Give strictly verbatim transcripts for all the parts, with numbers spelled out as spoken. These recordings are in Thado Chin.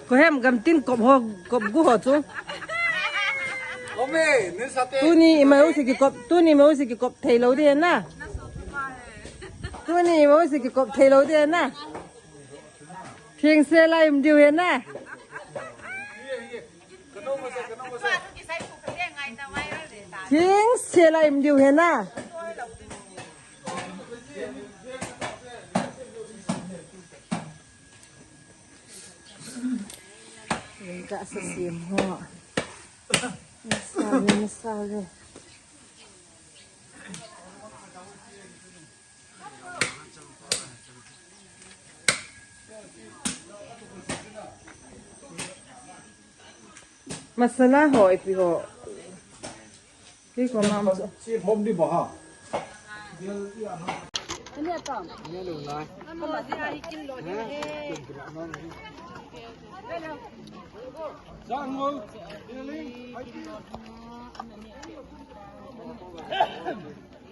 Kohem gamtin kop ho, kop gu ho chu. Ome, ni sate. Tuni ima u si kikop, tuni ima u si kikop thei lou di na. Tuni ima u si kikop thei lou di na. Thingse la im diu he na. Thingse la im diu he na. Ka sa sim ho. Sorry, sorry. Masala ho, ipi ho. Ki ko mam. Chi hom di ba ha.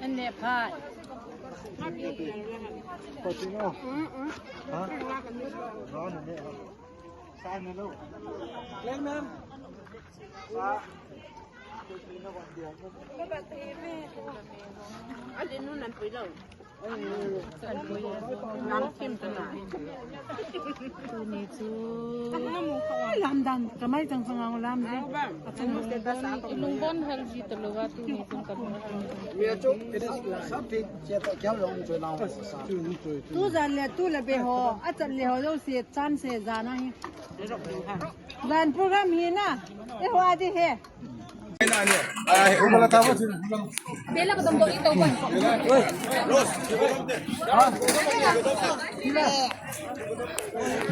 Ane pha. Tuni chu. Lamdan, kamai chang chang ang lamdan. Ilung bon hal ji talouva tuni chu kamai. Tu jan le, tu le be ho, achan le ho, jouse chance jana hi. Jan program hi na, e ho adi he.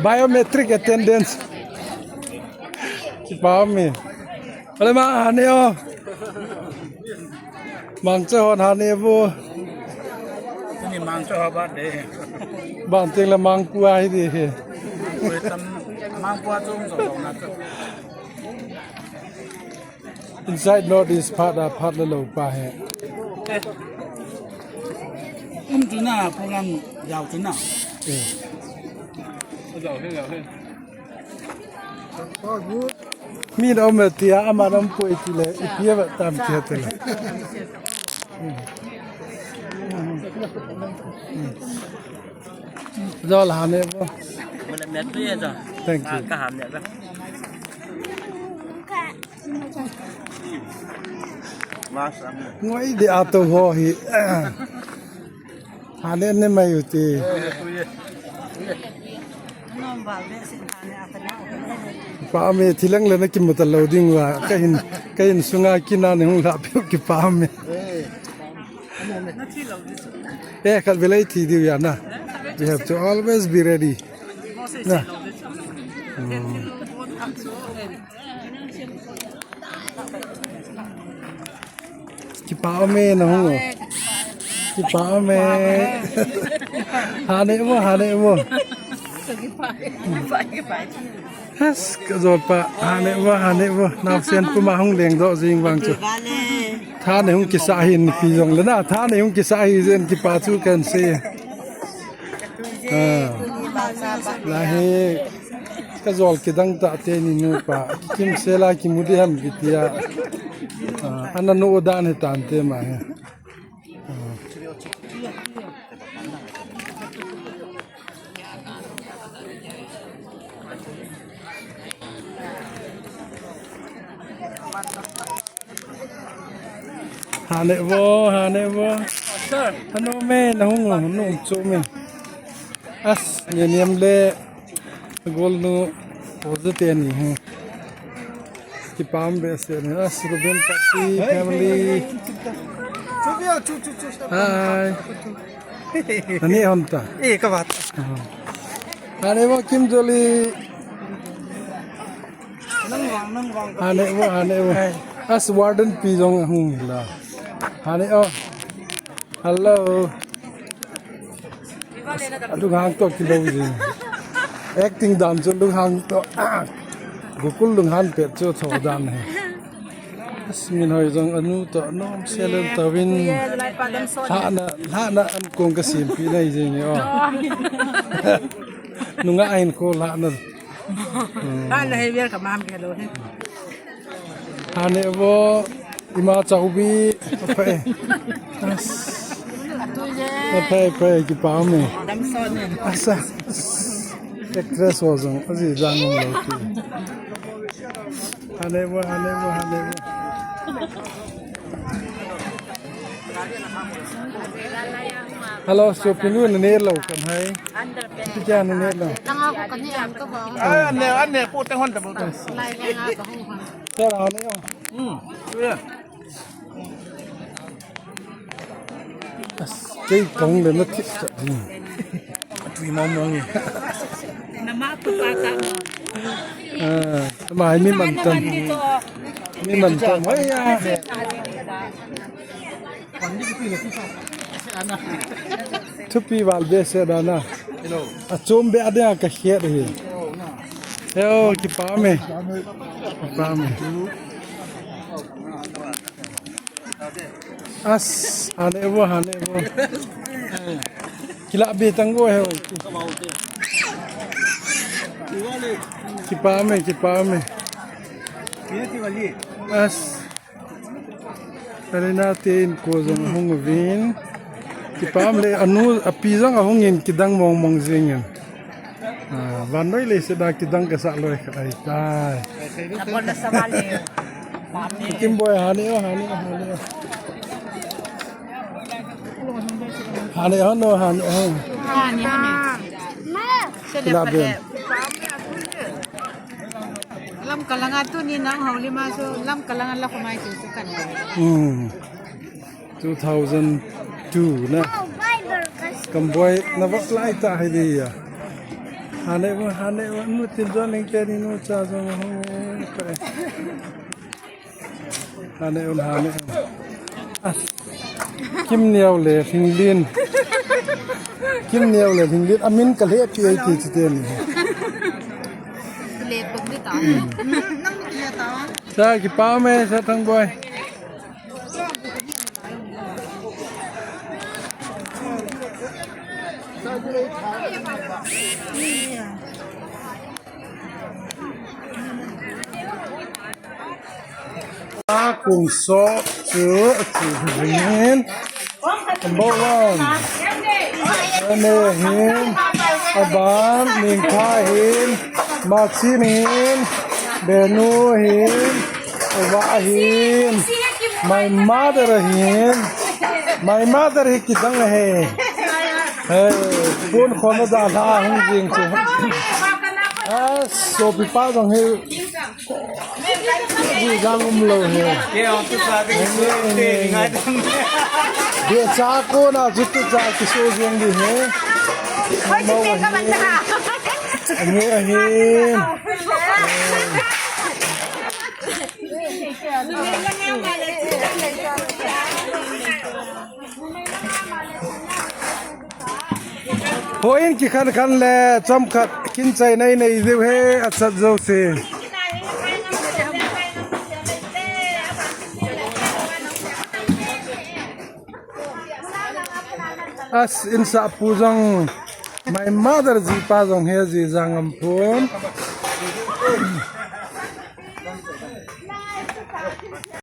Biometric attendance. Kipa mi. Ole ma, hane o. Mangcha hon hane bu. Tuni mangcha ho ba de. Bang ting le mangkua hi di hi. Mangkua chung so na. Inside North East part a phat le lou pa he. Um chu na program jao chu na. Mi da um tia ama da um poi ti le ipi a tam ki ha te le. Jol hane bu. Thank you. Ngoi de ato ho hi. Hane ne mai u ti. Pa me thilang le na kimu ta lou ding va. Ka hin, ka hin sunga kina ne hung la pe kipa me. Eh, khat vele thi diu ya na. We have to always be ready. Na. Hmm. Kipa me na hung. Kipa me. Hane mo, hane mo. Has, ka jol pa, hane mo, hane mo. Naosen puma hung leng doh jing vang chu. Tha ne hung kisa hi ni pi jong le na, tha ne hung kisa hi jen kipa chu kan se. Ah. La he, ka jol kidang ta te ni nu pa. Kimsel a kimu di ham kitia. Ah, ana nu dan he tan te ma he. Ah. Hane vo, hane vo. Sir. Ano me, na hung, no, cho me. As, ne niam le, gol no, oze te ni, hmm. Kipam be se ni. As, Ruben Party family. Hi. Ani hon ta. Eh, ka vat. Hane vo, Kim Joli. Hane vo, hane vo. As warden pi jong hung la. Hane o. Hello. As, alung hang to kilo ji. Acting dan chu lung hang to. Gokul lung han pet chu tho dan he. As min hoi jong anu to nom selen to vin. Hana, hana an kong ka sim pi nai jing o. Nunga ain ko hana. Ka la hei vel ka mam ke lo he. Hane vo, ima chaubi, aphai. As. Aphai, aphai, kipah me. Damson e. Asa. Actress ho jong, aji jang ngam lou ki. Hane vo, hane vo, hane vo. Hello, sopi nu nane lou kan hai. Ti kya nane lou? Nanga ko kani am ka ba. Ah, ne, ane po te hon ta bo. Lai le nga ka hung hon. Te la ne yo. Hmm. Yeah. As, kei kong le na thip cha. Tui mong mong ni. Nama tu pa ta. Ah, mai mi man tan. Mi man tan. Hoi ya. Thupi val behseh dan a. Achom be a ding a ka het hi. Yo, kipah me. Kipah me. As, hane vo, hane vo. Kila be tang go he. Kipah me, kipah me. As. Alina te in ko jong ahung uvin. Kipah me le anu api jong ahung in kidang mong mong jing in. Ah, vannoi leiset a kidang kasa loi khat ahitai. Abon na sa vale. Kim boy, hane o, hane o, hane o. Hane o, hane o. Hane, hane. Kila be. Lamka langa tuni nang hou lima so, Lamka langa la khomai chu chu kan. Hmm. Two thousand two na. Kamboi na vak lai ta hai di ya. Hane vo, hane vo, nu tin jo ning te ni nu cha jo ho. Hane un, hane un. Ah. Kim Neo le Lhinglin. Kim Neo le Lhinglin. Amin ka le pi ai ti ti te ni. Le pok ni ta. Nang ni ta. Sa kipah me, sa Thangboi. A kung so chu, chu hin. Number one. Ane hin. Aban, Ningtha hin. Machin hin. Benu hin. Ava hin. My mother hin. My mother hi kidang he. Hey, pon khom da la hung jing chu. Ah, sopi pa jong hi. Ji jang um lou he. Ke ong tu sa de, te ngai dang. Be cha ko na ju tu cha ki so jeng di he. Mo he. He he. Houin kikhan khan le chomkhat kin chai nei nei diu he, achat jouse. As, insah pu jong, my mother jipa jong hi aji jang am pon.